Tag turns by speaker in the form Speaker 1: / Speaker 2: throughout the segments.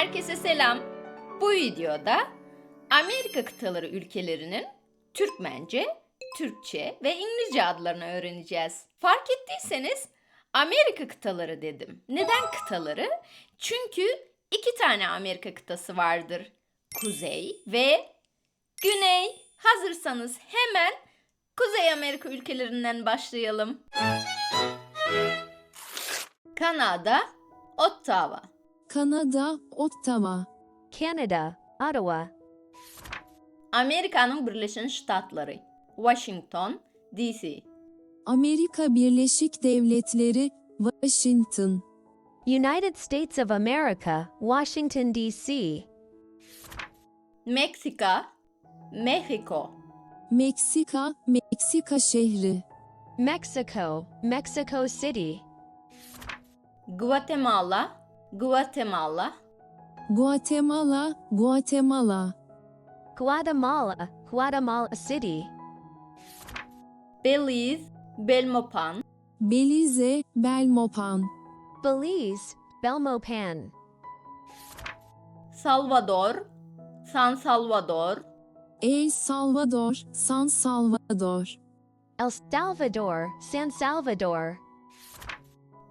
Speaker 1: Herkese selam. Bu videoda Amerika kıtaları ülkelerinin Türkmence, Türkçe ve İngilizce adlarını öğreneceğiz. Fark ettiyseniz Amerika kıtaları dedim. Neden kıtaları? Çünkü iki tane Amerika kıtası vardır. Kuzey ve Güney. Hazırsanız hemen Kuzey Amerika ülkelerinden başlayalım. Kanada, Ottawa.
Speaker 2: Kanada, Ottawa.
Speaker 3: Canada, Ottawa.
Speaker 1: Amerikanyň Birleşen Ştatlary, Washington, DC.
Speaker 2: Amerika Birleşik Devletleri, Washington.
Speaker 3: United States of America, Washington, D.C.
Speaker 1: Meksika, Mexico.
Speaker 2: Meksika, Meksika şehri.
Speaker 3: Mexico, Mexico City.
Speaker 1: Guatemala, Guatemala.
Speaker 2: Guatemala, Guatemala.
Speaker 3: Guatemala, Guatemala City.
Speaker 1: Belize, Belmopan.
Speaker 2: Belize, Belmopan.
Speaker 3: Belize, Belmopan.
Speaker 1: Salvador, San Salvador.
Speaker 2: El Salvador, San Salvador.
Speaker 3: El Salvador, San Salvador.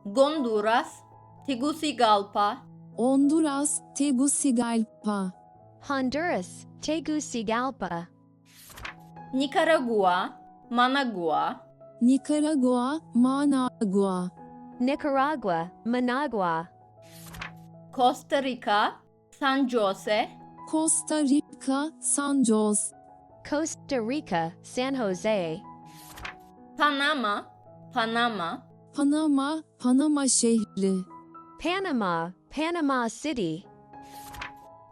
Speaker 1: Honduras, Tegucigalpa.
Speaker 2: Honduras, Tegucigalpa.
Speaker 3: Honduras, Tegucigalpa.
Speaker 1: Nikaragua, Managua.
Speaker 2: Nikaragua, Managua.
Speaker 3: Nicaragua, Managua.
Speaker 1: Costa Rica, San Jose.
Speaker 2: Costa Rica, San Jose.
Speaker 3: Costa Rica, San Jose.
Speaker 1: Panama, Panama.
Speaker 2: Panama, Panama şehri.
Speaker 3: Panama, Panama City.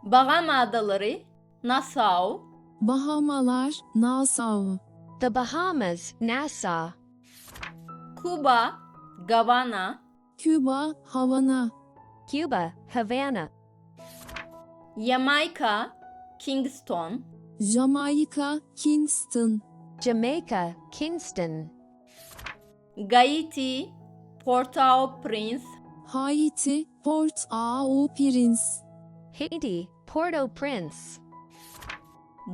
Speaker 1: Bahama Adaları, Nassau.
Speaker 2: Bahamalar, Nassau.
Speaker 3: The Bahamas, Nassau.
Speaker 1: Kuba, Gavana.
Speaker 2: Küba, Havana.
Speaker 3: Cuba, Havana.
Speaker 1: Jamaika, Kingston.
Speaker 2: Jamaika, Kingston.
Speaker 3: Jamaica, Kingston.
Speaker 1: Haiti, Port-au-Prince.
Speaker 2: Haiti, Port-au-Prince.
Speaker 3: Haiti, Port-au-Prince.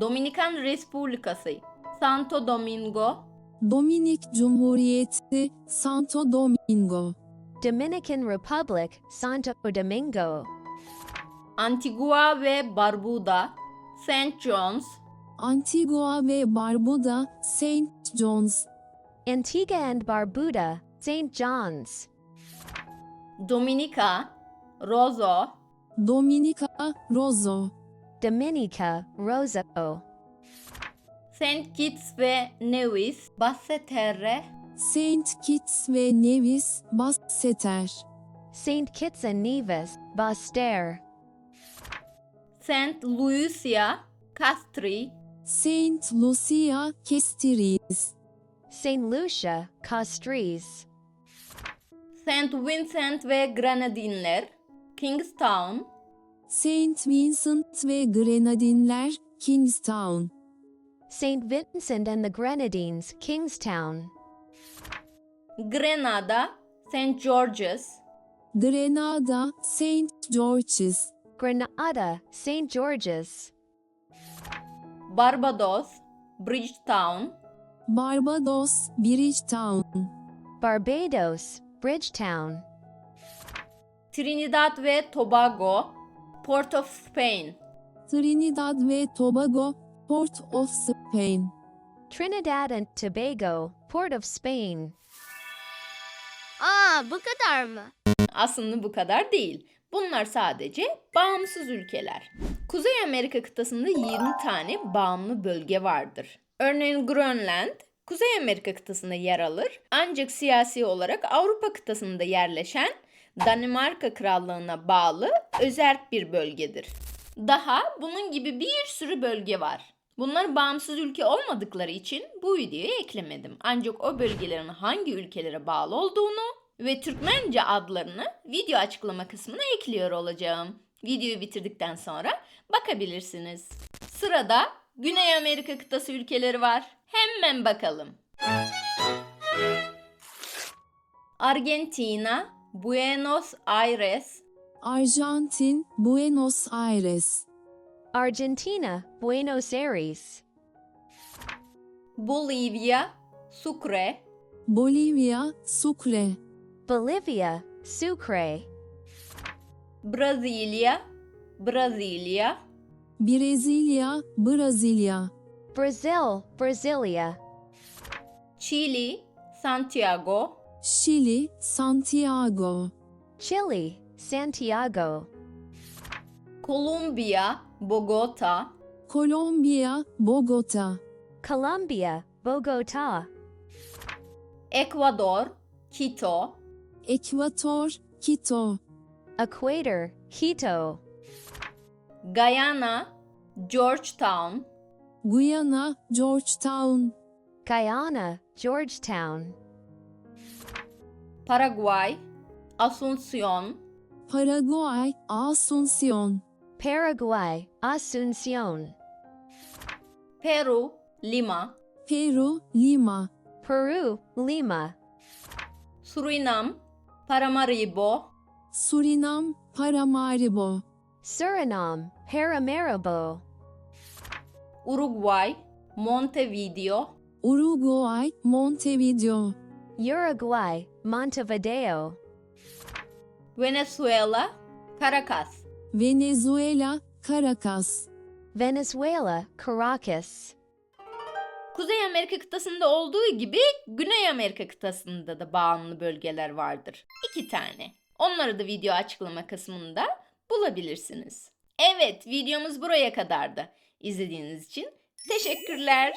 Speaker 1: Dominikan Respublikasy, Santo Domingo.
Speaker 2: Dominik Cumhuriyeti, Santo Domingo.
Speaker 3: Dominican Republic, Santo Domingo.
Speaker 1: Antigua ve Barbuda, St. John's.
Speaker 2: Antigua ve Barbuda, St. John's.
Speaker 3: Antigua and Barbuda, St. John's.
Speaker 1: Dominika, Roseau.
Speaker 2: Dominika, Roseau.
Speaker 3: Dominica, Roseau.
Speaker 1: St. Kitts ve Nevis, Basseterre.
Speaker 2: St. Kitts ve Nevis, Basseterre.
Speaker 3: St. Kitts and Nevis, Basseterre.
Speaker 1: St. Lucia, Castries.
Speaker 2: St. Lucia, Castries.
Speaker 3: St. Lucia, Castries.
Speaker 1: St. Vincent ve Grenadinler, Kingstown.
Speaker 2: St. Vincent ve Grenadinler, Kingstown.
Speaker 3: St. Vincent and the Grenadines, Kingstown.
Speaker 1: Grenada, St. George's.
Speaker 2: Grenada, St. George's.
Speaker 3: Grenada, St. George's.
Speaker 1: Barbados, Bridgetown.
Speaker 2: Barbados, Bridgetown.
Speaker 3: Barbados, Bridgetown.
Speaker 1: Trinidad ve Tobago, Port of Spain.
Speaker 2: Trinidad ve Tobago, Port of Spain.
Speaker 3: Trinidad and Tobago, Port of Spain.
Speaker 4: Aa bu kadar mı?
Speaker 1: Aslında bu kadar değil. Bunlar sadece bağımsız ülkeler. Kuzey Amerika kıtasında 20 tane bağımlı bölge vardır. Örneğin Grönland, Kuzey Amerika kıtasında yer alır. Ancak siyasi olarak Avrupa kıtasında yerleşen Danimarka Krallığı'na bağlı özerk bir bölgedir. Daha bunun gibi bir sürü bölge var. Bunlar bağımsız ülke olmadıkları için bu videoya eklemedim. Ancak o bölgelerin hangi ülkelere bağlı olduğunu ve Türkmence adlarını video açıklama kısmına ekliyor olacağım. Videoyu bitirdikten sonra bakabilirsiniz. Sırada Güney Amerika kıtası ülkeleri var. Hemen bakalım. Argentina, Buenos Aires.
Speaker 2: Arjantin, Buenos Aires.
Speaker 3: Argentina, Buenos Aires.
Speaker 1: Boliwiýa, Sukre.
Speaker 2: Boliwiýa, Sukre.
Speaker 3: Bolivia, Sucre.
Speaker 1: Braziliýa, Braziliýa.
Speaker 2: Breziliýa, Braziliýa.
Speaker 3: Brazil, Brasilia.
Speaker 1: Çili, Santiago.
Speaker 2: Şili, Santiago.
Speaker 3: Chile, Santiago.
Speaker 1: Kolumbiýa, Bogota.
Speaker 2: Kolumbiýa, Bogota.
Speaker 3: Colombia, Bogota.
Speaker 1: Ekwador, Kito.
Speaker 2: Ekwator, Kito.
Speaker 3: Equator, Quito.
Speaker 1: Gaýana, Georgetown.
Speaker 2: Guyana, Georgetown.
Speaker 3: Guyana, Georgetown.
Speaker 1: Paragwaý, Asunsion.
Speaker 2: Paraguay, Asunción.
Speaker 3: Paraguay, Asunción.
Speaker 1: Peru, Lima.
Speaker 2: Peru, Lima.
Speaker 3: Peru, Lima.
Speaker 1: Surinam, Paramaribo.
Speaker 2: Surinam, Paramaribo.
Speaker 3: Suriname, Paramaribo.
Speaker 1: Urugwaý, Montevideo.
Speaker 2: Uruguay, Montevideo.
Speaker 3: Uruguay, Montevideo.
Speaker 1: Wenesuela, Karakas.
Speaker 2: Venezuela, Caracas.
Speaker 3: Venezuela, Caracas.
Speaker 1: Kuzey Amerika kıtasında olduğu gibi Güney Amerika kıtasında da bağımlı bölgeler vardır. 2 tane. Onları da video açıklama kısmında bulabilirsiniz. Evet, videomuz buraya kadardı. İzlediğiniz için teşekkürler.